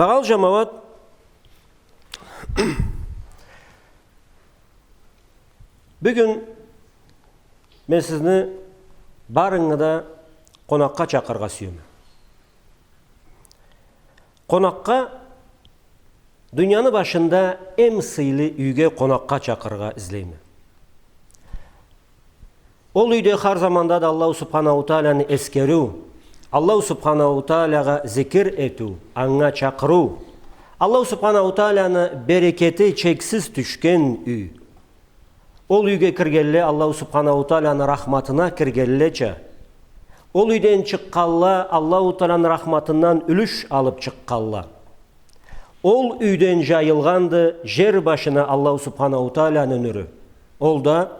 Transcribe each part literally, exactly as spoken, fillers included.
Багъалы джамауат, бюгюн мен сизни барынгы да къонакъгъа чакъырыргъа сюеме. Къонакъгъа, дунияны башында эм сыйлы юйге къонакъгъа чакъырыргъа излейме. Ол юйде хар заманда да Аллаху Субханаху Тааланы эсгериу, Аллаху Субханаху Таалагъа зикир этиу, анга чакъырыу, Аллаху Субханаху Тааланы берекети чексиз тюшген юй. Ол юйге киргенле Аллаху Субханаху Тааланы рахматына киргенлеча, ол юйден чыкъгъанла Аллаху Тааланы рахматындан юлюш алып чыкъгъанла. Ол юйден джайылгъанды джер башына Аллаху Субханаху Тааланы нюрю. Ол да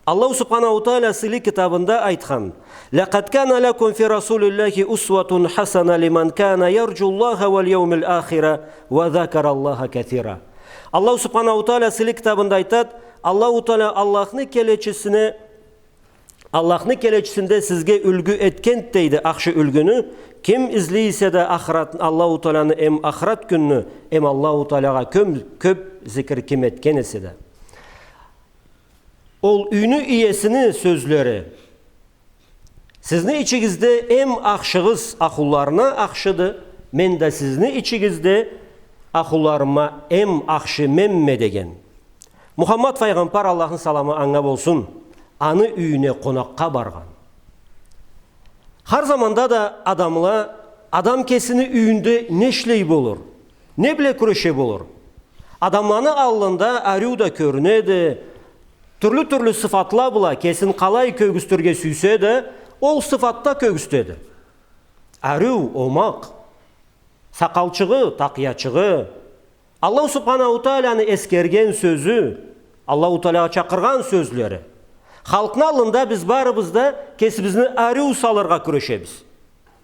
Аллаху Субханаху Таала сыйлы китабында айтхан: «لقد كان لكم في رسول الله أسوة حسنة لمن كان يرجو الله واليوم الآخر وذكر الله كثيرا». Аллаху Субханаху Таала сыйлы китабында айтат: Аллаху Таала Аллахны келечисине Аллахны келечисинде сизге юлгю этгенди, дейди, ахшы юлгюню. Ким излей эсе да ахырат, Аллаху Тааланы эм ахырат кюнню, эм Аллаху Таалагъа кём-, кёп зикир ким этген эсе да. Ол юйню иесини сёзлери: «Сизни ичигизде эм ахшыгъыз ахлуларына ахшыды, мен да сизни ичигизде ахлуларыма эм ахшы менме», — деген. Мухаммад файгъамбар, Аллахны саламы анга болсун, аны юйюне къонакъгъа баргъан. Хар заманда да адамла, адам кесини юйюнде не ишлей болур? Не бла кюреше болур? Адамланы аллында ариу да кёрюнеди, тюрлю-тюрлю сыфатла бла кесин къалай кёргюзтюрге сюйсе да, ол сыфатда кёргюзтеди. Ариу, омакъ, сакъалчыгъы, такъыячыгъы, Аллаху Субханаху Тааланы эсгерген сёзю, Аллаху Таалагъа чакъыргъан сёзлери. Халкъны аллында биз барыбыз да кесибизни ариу салыргъа кюрешебиз.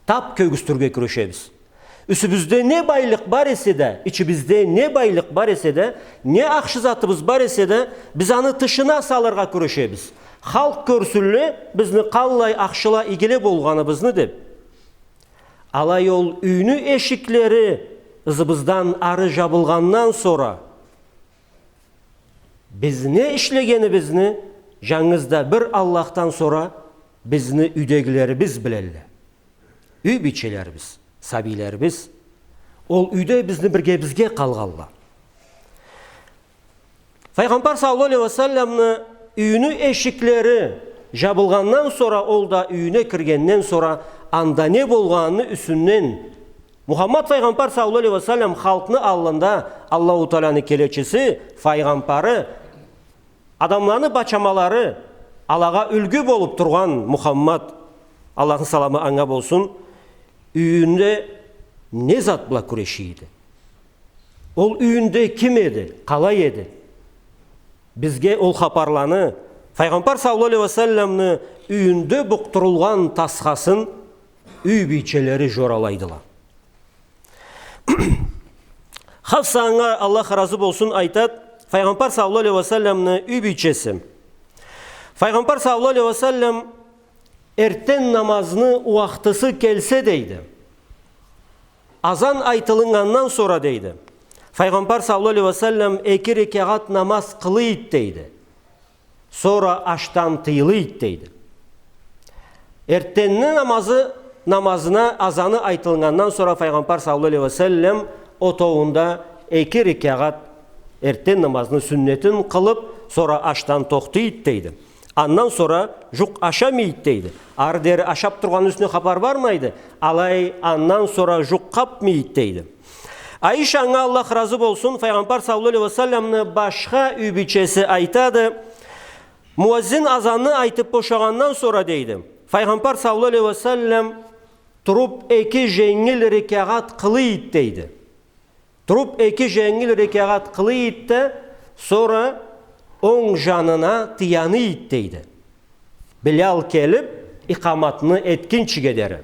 Тап кёргюзтюрге кюрешебиз. Юсюбюзде не байлыкъ бар эсе да, ичибизде не байлыкъ бар эсе да, не ахшы затыбыз бар эсе да, биз аны тышына салыргъа кюрешебиз. Халкъ кёрсюнле бизни къаллай ахшыла, игиле болгъаныбызны деп. Алай ол юйню эшиклери ызыбыздан ары джабылгъандан сора, биз не ишлегенибизни джангыз да бир Аллахдан сора бизни юйдегилерибиз билелле. Юй бийчелерибиз, сабийлерибиз ол юйде бизни биргебизге къалгъанла. Файгъамбар саллаллаху алейхи ва салламны юйюню эшиклери джабылгъандан сора, ол да юйюне киргенден сора, анда не болгъаныны юсюнден, Мухаммад файгъамбар саллаллаху алейхи ва саллам халкъны аллында Аллаху Тааланы келечиси, файгъамбары, адамланы башамалары, алагъа юлгю болуп тургъан Мухаммад, Аллахны саламы анга болсун, юйюнде не зат бла кюреши эди? Ол юйюнде ким эди, къалай эди? Бизге ол хапарланы, файгъамбар саллаллаху алейхи ва салламны юйюнде букъдурулгъан тасхасын юй бийчелери джоралайдыла. Хафса, анга Аллах разы болсун, айтат, файгъамбар саллаллаху алейхи ва салламны юй бийчеси: «Файгъамбар саллаллаху алейхи ва саллам эртден намазны уахтысы келсе, — дейди, — азан айтылыннгандан сора, — дейди, — файгъамбар саллаллаху алейхи ва саллам эки рекагъат намаз къылыйды, — дейди. — Сора ашдан тыйылыйды, — дейди. — Эртденни намазы, намазына азаны айтылыннгандан сора файгъамбар саллаллаху алейхи ва саллам отоуунда эки рекагъат эртден намазны сюннетин къылып, сора ашдан тохтыйды, — дейди. — Андан сора джукъ ашамыйды, — дейди. — Ары дери ашап тургъанны юсюне хапар бармайды. Алай андан сора джукъ къапмыйды, — дейди. Айша, анга Аллах разы болсун, файгъамбар саллаллаху алейхи ва салламны башха юй бийчеси, айтады: муаззин азанны айтып бошагъандан сора, — дейди, — файгъамбар саллаллаху алейхи ва саллам туруп эки дженгил рекагъат къылыйды, — дейди. — Туруп эки дженгил рекагъат къылыйды да, сора онг джанына тыяныйды, — дейди. — Билял келип, икъаматны этгинчиге дери.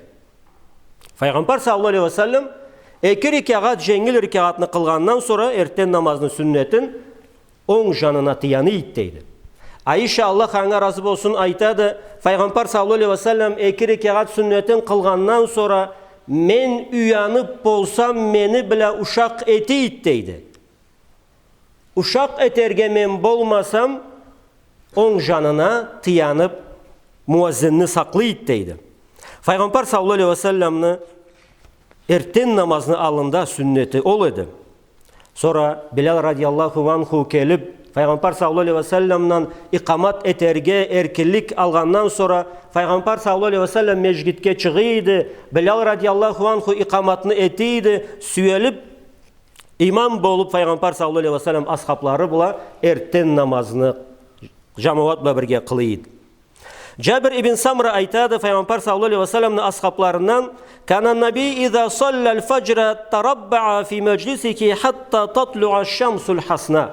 Файгъамбар саллаллаху алейхи ва саллам эки рекагъат, дженгил рекагъатны къылгъандан сора, эртден намазны сюннетин, онг джанына тыяныйды, — дейди. Айша, Аллах анга разы болсун, айтады: файгъамбар саллаллаху алейхи ва саллам эки рекагъат сюннетин къылгъандан сора Мен уянып болсам, мени бла ушакъ этийди, дейди. Ушакъ этерге мен болмасам, онг жанына таянып, муаззинни сакълыйды, дейди. Файгъамбар саллаллаху алейхи ва салламны эртден намазны аллында сюннети ол эди. Сора Билал радияллаху анху келип, Файгъамбар саллаллаху алейхи ва салламдан икъамат этерге эркинлик алгъандан сора, Файгъамбар саллаллаху алейхи ва саллам межгитге чыгъыйды. Билал радияллаху анху икъаматны этийди, сюелип, имам болуп, Файгъамбар саллаллаху алейхи ва саллам асхаблары бла эртден намазны жамауат бла бирге къылыйды. Джабир ибн Самра айтады, Файгъамбар саллаллаху алейхи ва салламны асхабларындан: «كان النبي إذا صلى الفجر تربع في مجلسه حتى تطلع الشمس الحسناء».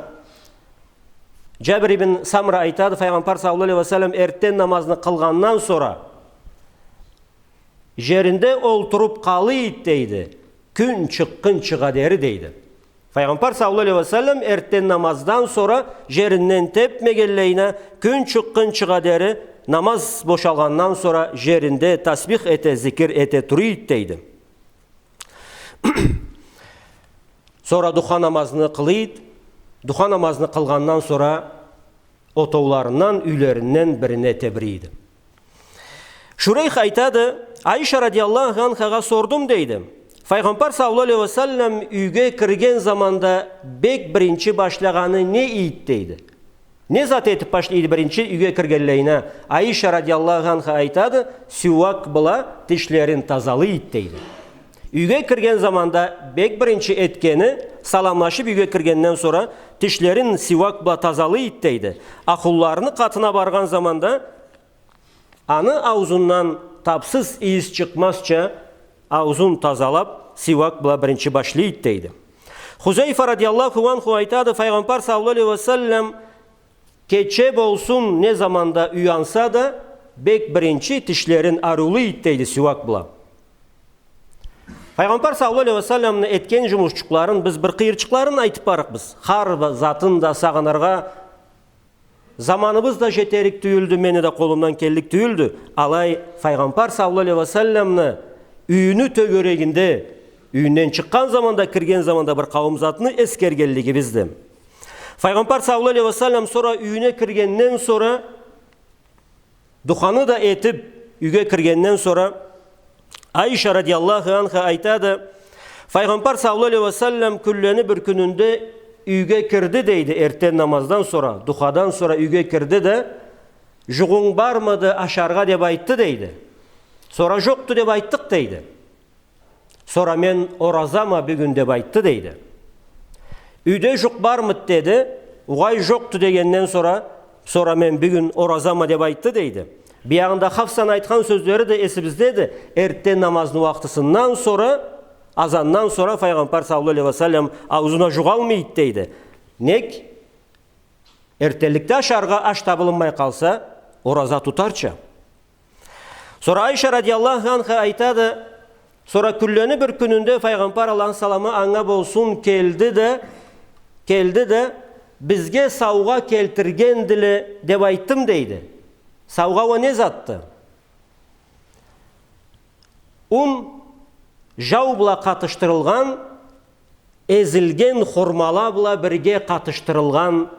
Джабир ибн Самра айтады, Файгъамбар саллаллаху алейхи ва саллам эртден намазны къылгъандан сора, жеринде олтуруп къалыйды, дейди, кюн чыкъгъынчыгъа дери, дейди. Файгъамбар саллаллаху алейхи ва саллам эртден намаздан сора жеринден тепмегенлейине, кюн чыкъгъынчыгъа дери, намаз бошалгъандан сора жеринде тасбих эте, зикир эте турийды, дейди. Сора духа намазны къылыйды. Духа намазны къылгъандан сора отоуларындан, юйлеринден бирине тебирийди. Шурейх айтады, Айша радияллаху анхагъа сордум, дейди. Файгъамбар саллаллаху алейхи ва саллам юйге кирген заманда бек биринчи башлагъаны не ийди, дейди. Не зат этип башлайды биринчи юйге киргенлейине? Айша радияллаху анха айтады, сивак бла тишлерин тазалыйды, дейди. Юйге кирген заманда бек биринчи этгени, саламлашып юйге киргенден сора, тишлерин сивак бла тазалыйды, дейди. Ахлуларыны къатына баргъан заманда аны аузундан тапсыз ийис чыкъмазча, аузун тазалап, сивак бла биринчи башлыйды, дейди. Хузейфа радияллаху анху айтады, Файгъамбар саллаллаху алейхи ва саллам кече болсун, не заманда уянса да, бек биринчи тишлерин ариулыйды, дейди, сивак бла. Файгъамбар саллаллаху алейхи ва салламны этген жумушчукъларын биз бир къыйырчыкъларын айтып барыкъбыз. Хар бир затын да сагъыныргъа заманыбыз да жетерик тюйюлдю, мени да къолумдан келлик тюйюлдю. Алай Файгъамбар саллаллаху алейхи ва салламны юйню тёгерегинде, юйюнден чыкъгъан заманда, кирген заманда бир къауум затны эсгергенлигибизди. Файгъамбар саллаллаху алейхи ва саллам сора юйюне киргенден сора, духаны да этип, юйге киргенден сора, Айша радияллаху анха айтады, Файгъамбар саллаллаху алейхи ва саллам кюнлени бир кюнюнде юйге кирди, дейди, эртден намаздан сора, духадан сора юйге кирди да, жугъунг бармыды ашаргъа деп айтды, дейди. Сора жокъду деп айтдыкъ, дейди. Сора мен оразама бюгюн деп айтды, дейди. Юйде жукъ бармыды деди. Угъай, жокъду дегенден сора, сора мен бюгюн оразама деп айтды, дейди. Биягъында Хафсаны айтхан сёзлери да эсибиздеди. Эртден намазны уакътысындан сора, азандан сора Файгъамбар саллаллаху алейхи ва саллам аузуна жугъалмайды, дейди. Нек? Эртденликде ашаргъа аш табылынмай къалса, ораза тутарча. Сора Айша радияллаху анха айтады, сора кюнлени бир кюнюнде Файгъамбар, Аллахны саламы анга болсун, келди да, келди да, бизге саугъа келтиргендиле деп айтдым, дейди. Саугъа уа не затды? Ун, жау бла къатышдырылгъан, эзилген хурмала бла бирге къатышдырылгъан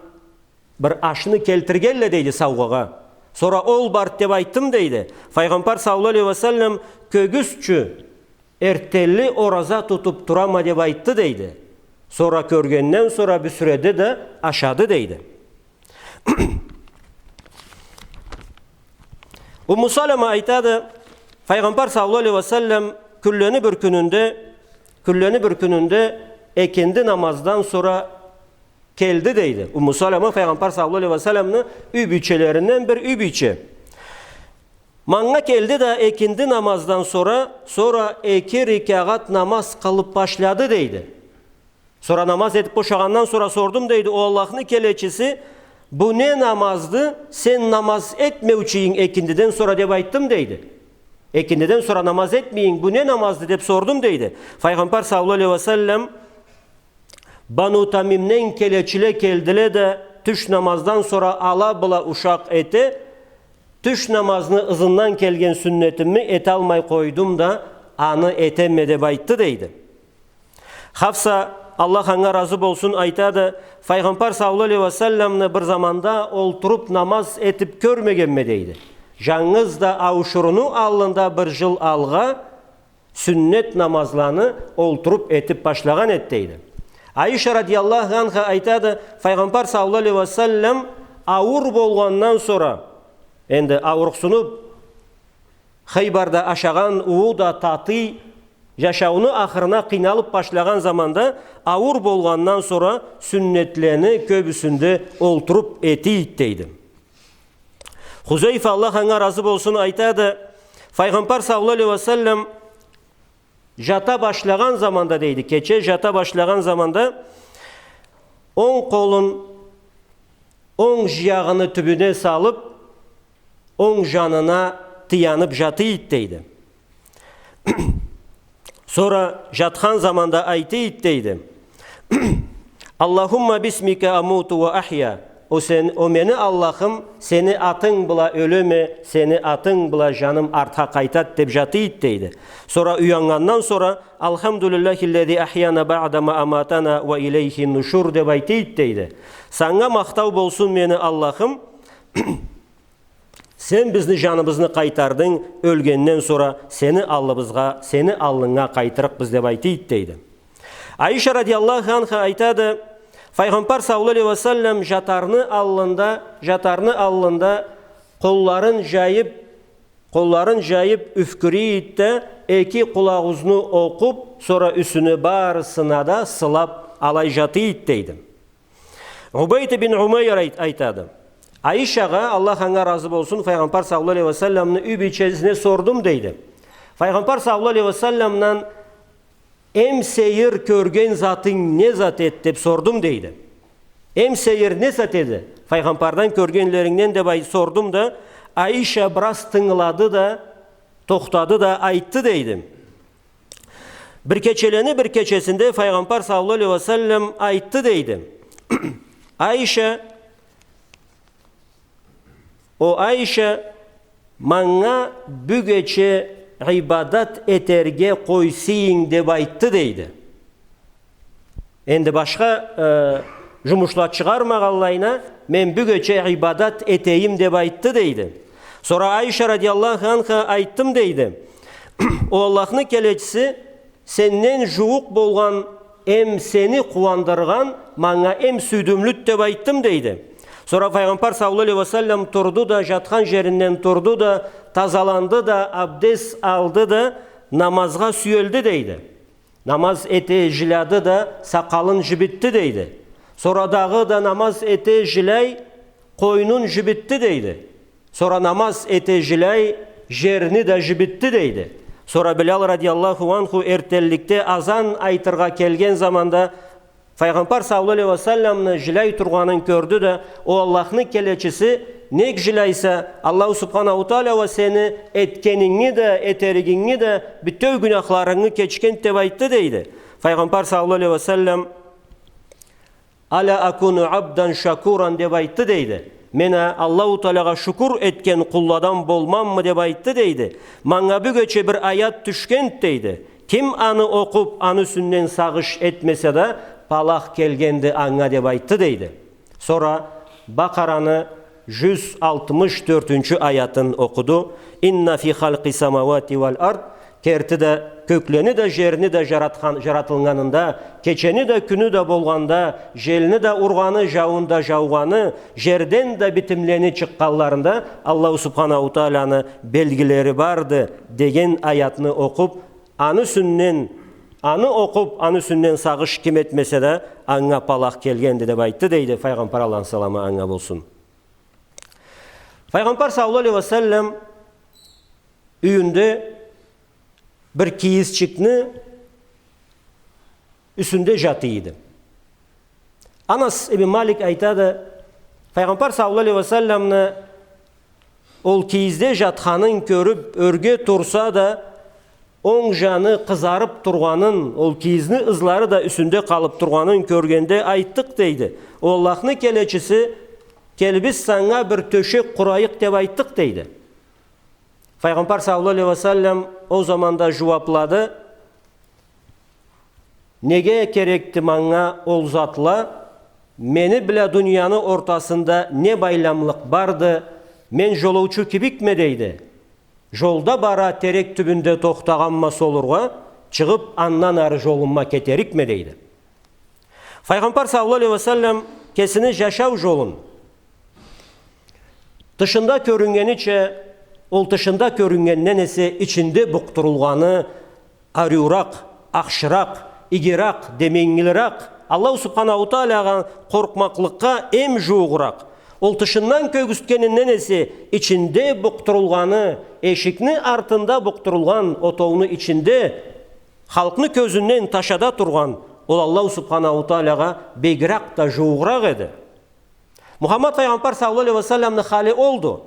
бир ашны келтиргенле, дейди, саугъагъа. Сора ол барды деп айтдым, дейди. Файгъамбар саллаллаху алейхи ва саллам кёгюзчю эртденли ораза тутуп турама деп айтды, дейди. Сора кёргенден сора бюсюреди да ашады, дейди. Умму Салама айтады, Файгъамбар саллаллаху алейхи ва саллам кюнлени бир кюнюнде, кюнлени бир кюнюнде экинди намаздан сора келди, дейди. Умму Салама Файгъамбар саллаллаху алейхи ва салламны юй бийчелеринден бир юй бийче. Манга келди да экинди намаздан сора, сора эки рекагъат намаз къылып башлады, дейди. Сора намаз этип бошагъандан сора сордум, дейди, о Аллахны келечиси, бу не намазды, сен намаз этмеучюйюнг экиндиден сора деп айтдым, дейди. Экиндиден сора намаз этмейинг, бу не намазды деп сордум, дейди. Файгъамбар саллаллаху алейхи ва саллам, Бану Тамимден келечиле келдиле да, тюш намаздан сора ала бла ушакъ эте, тюш намазны ызындан келген сюннетими эталмай къойдум да, аны этеме деп айтды, дейди. Хафса, Аллах анга разы болсун, айтады: Файгъамбар саллаллаху алейхи ва салламны бир заманда олтуруп намаз этип кёрмегенме, дейди. Жангыз да ауушурууну аллында бир жыл алгъа сюннет намазланы олтуруп этип башлагъан эди, дейди. Айша радияллаху анха айтады: Файгъамбар саллаллаху алейхи ва саллам ауур болгъандан сора, энди ауурукъсунуп, Хайбарда ашагъан ууну да татмай, жашауну ахырына къыйналып башлагъан заманда, ауур болгъандан сора сюннетлени кёбюсюн да олтуруп этеди, дейди. Хузайфа, Аллах анга разы болсун, айтады: Файгъамбар саллаллаху алейхи ва саллам жата башлагъан заманда, дейди, кече жата башлагъан заманда, онг къолун онг жыягъыны тюбюне салып, онг жанына таянып жатыйды, дейди. Сора жатхан заманда айтыйды, дейди: «Аллахумма бисмика амуту ва ахья». О сен, о мени Аллахым, сени атынг бла ёлеме, сени атынг бла жаным артха къайтады деп жатыйды, дейди. Сора уяннгандан сора: «Алхамдулиллахиллази ахьяна баъда ма аматана ва илейхи нушур» деп айтыйды, дейди. Санга махтау болсун, мени Аллахым, сен бизни жаныбызны къайтардынг, ёлгенден сора сени аллыбызгъа, сени аллынга къайтырыкъбыз деп айтыйды, дейди. Айша радияллаху анха айтады: Файгъамбар саллаллаху алейхи ва саллам жатарны аллында, жатарны аллында къолларын жайып, къолларын жайып юфкюрийди да, эки къулаузну окъуп, сора юсюню барысына да сылап алай жатыйды, дейди. Убайд ибн Умайр айт-, айтады: Айшагъа, Аллах анга разы болсун, Файгъамбар саллаллаху алейхи ва салламны юй бийчесине сордум, дейди. Файгъамбар саллаллаху алейхи ва салламдан эм сейир кёрген затынг не зат эди деп сордум, дейди. Эм сейир не зат эди Файгъамбардан кёргенлерингден деп ай-, сордум да, Айша бираз тынгылады да, тохтады да, айтды, дейди. Бир кечелени бир кечесинде Файгъамбар саллаллаху алейхи ва саллам айтды, дейди: «Айша, о Айша, манга бюгече ибадат этерге къойсанг», — деп айтды, дейди. Энди башха, э, жумушла чыгъармагъанлайына, мен бюгече ибадат этейим деп айтды, дейди. Сора Айша радияллаху анха айтдым, дейди: «О Аллахны келечиси, сенден жууукъ болгъан эм сени къууандыргъан манга эм сюйдюмлюдю», — деп айтдым, дейди. Сора Файгъамбар саллаллаху алейхи ва саллам турду да, жатхан жеринден турду да, тазаланды да, абдес алды да, намазгъа сюелди, дейди. Намаз эте жиляды да, сакъалын жибитди, дейди. Сора дагъыда намаз эте жиляй, къойнун жибитди, дейди. Сора намаз эте жиляй, жерни да жибитди, дейди. Сора Билал радияллаху анху эртденликде азан айтыргъа келген заманда Файгъамбар саллаллаху алейхи ва салламны жиляй тургъанын кёрдю да: «О Аллахны келечиси, нек жиляйса, Аллаху субханаху тааля уа сени этгенинги да, этеригинги да, бютеу гюнахларынгы кечгенди», — деп айтды, дейди. Файгъамбар саллаллаху алейхи ва саллам: «Аля акуну абдан шакуран», — деп айтды, дейди. «Мен а Аллаху Таалягъа шукур этген къулладан болмаммы?» — деп айтды, дейди. «Манга бюгече бир аят тюшгенди, — дейди. — Ким аны окъуп, аны юсюнден сагъыш этмесе да, палах келгенди анга», — деп айтды, дейди. Сора Бакъараны жюз алтмыш тёртюнчю аятын окъуду. «Инна фи халкъи самавати вал ард». Керти да, кёклени да, жерни да жаратхан, жаратылгъанында, кечени да, кюню да болгъанда, желни да ургъаны, жауун да жаугъаны, жерден да битимлени чыкъгъанларында Аллаху субханаху тааляны белгилери барды деген аятны окъуп, аны юсюнден, аны окъуп, аны юсюнден сагъыш ким этмесе да, анга палах келгенди деп айтды, дейди Файгъамбар, Аллахны саламы анга болсун. Файгъамбар саллаллаху алейхи ва саллам юйюнде бир кийизчикни юсюнде жатыйды. Анас ибн Малик айтады, Файгъамбар саллаллаху алейхи ва салламны ол кийизде жатханын кёрюп, ёрге турса да, онг жаны къызарып тургъанын, ол кийизни ызлары да юсюнде къалып тургъанын кёргенде айтдыкъ, дейди: «О Аллахны келечиси, кел, биз санга бир тёшек къурайыкъ», — деп айтдыкъ, дейди. Файгъамбар саллаллаху алейхи ва саллам ол заманда жууаплады: «Неге керекди манга ол затла? Мени бла дунияны ортасында не байламлыкъ барды? Мен жолоучу кибикме, — дейди. — Жолда бара терек тюбюнде тохтагъанма солургъа, чыгъып, андан ары жолумма кетерикме», — дейди. Файгъамбар саллаллаху алейхи ва саллам кесини жашау жолун тышында кёрюннгенича, ол тышында кёрюннгенден эсе ичинде букъдурулгъаны ариуракъ, ахшыракъ, игиракъ, деменгилиракъ, Аллаху субханаху таалагъа къоркъмакълыкъгъа эм жуугъуракъ. Ол тышындан кёргюзтгенинден эсе ичинде букъдурулгъаны, эшикни артында букъдурулгъан отоуну ичинде, халкъны кёзюнден ташада тургъан, ол Аллаху субханаху таалагъа бегиракъ да жуугъуракъ эди. Мухаммад файгъамбар саллаллаху алейхи ва салламны хали олду.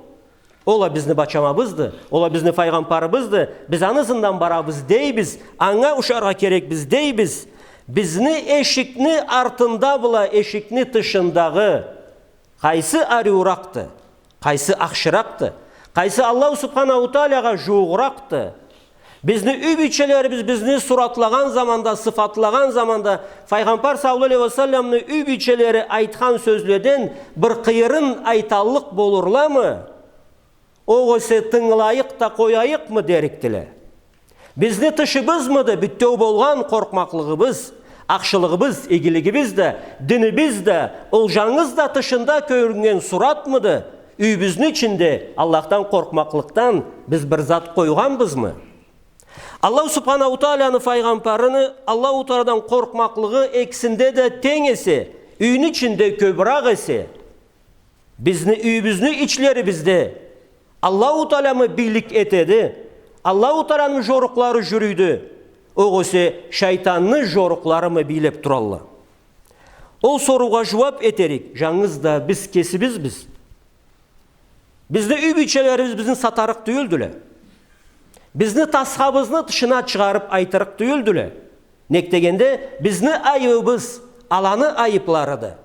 Ол а бизни бачамабызды, ол а бизни файгъамбарыбызды. Биз аны ызындан барабыз дейбиз, анга ушаргъа керекбиз дейбиз. Бизни эшикни артында бла эшикни тышындагъы къайсы ариуракъды? Къайсы ахшыракъды? Къайсы Аллаху субханаху таалагъа жуугъуракъды? Бизни юй бийчелерибиз бизни суратлагъан заманда, сыфатлагъан заманда, файгъамбар саллаллаху алейхи ва салламны юй бийчелери айтхан сёзледен бир къыйырын айталлыкъ болурламы? Огъесе тынгылайыкъ да къояйыкъмы дерикдиле? Бизни тышыбызмыды бютеу болгъан къоркъмакълыгъыбыз, ахшылыгъыбыз, игилигибиз да, динибиз да, ол жангыз да тышында кёрюннген суратмыды? Юйюбюзню ичинде Аллахдан къоркъмакълыкъдан биз бир зат къойгъанбызмы? Аллаху субханаху тааланы файгъамбарыны Аллаху тааладан къоркъмакълыгъы экисинде да тенг эсе, юйню ичинде кёбюракъ эсе, бизни юйюбюзню ичлерибизде Аллаху тааламы бийлик этеди, Аллаху тааланы жорукълары жюрюйдю, огъесе шайтанны жорукъларымы бийлеп туралла? Ол соруугъа жууап этерик жангыз да биз кесибизбиз. Бизни юй бийчелерибиз бизни сатарыкъ тюйюлдюле. Бизни тасхабызны тышына чыгъарып айтырыкъ тюйюлдюле. Нек дегенде, бизни айыбыбыз аланы айыпларыды.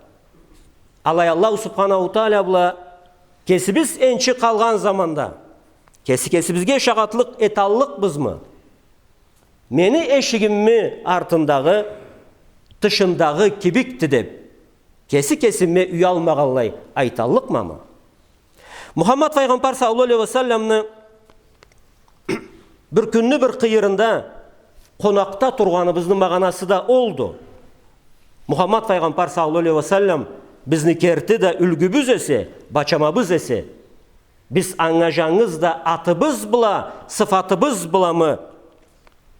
Алай Аллаху субханаху таала бла кесибиз энчи къалгъан заманда, кеси кесибизге шагъатлыкъ эталлыкъбызмы? Мени эшигимни артындагъы тышындагъы кибикди деп, кеси кесиме уялмагъанлай айталлыкъмамы? Мухаммад файгъамбар саллаллаху алейхи ва салламны бир кюнню бир къыйырында къонакъда тургъаныбызны магъанасы да олду. Мухаммад файгъамбар саллаллаху алейхи ва саллам бизни керти да юлгюбюз эсе, бачамабыз эсе, биз анга жангыз да атыбыз бла, сыфатыбыз бламы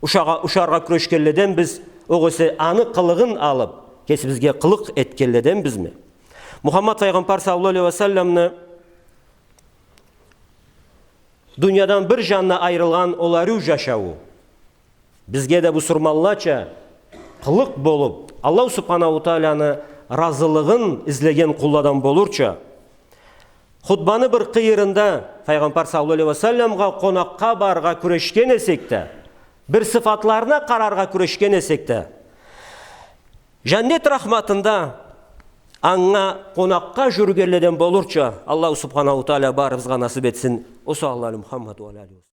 ушагъа-, ушаргъа кюрешгенледенбиз, огъесе аны къылыгъын алып, кесибизге къылыкъ этгенледенбизми? Мухаммад файгъамбар саллаллаху алейхи ва салламны дуниядан бир жанына айырылгъан ол ариу жашауу бизге да бусурманлача къылыкъ болуп, Аллаху субханаху тааланы ыразылыгъын излеген къулладан болурча, хутбаны бир къыйырында файгъамбар саллаллаху алейхи ва салламгъа къонакъгъа барыргъа кюрешген эсек да, бир сыфатларына къараргъа кюрешген эсек да, жаннет рахматында анга къонакъгъа жюрюгенледен болурча, Аллаху субханаху таала барыбызгъа насып этсин. Ва саллаллаху аля Мухаммад ва аля алихи ва саллам.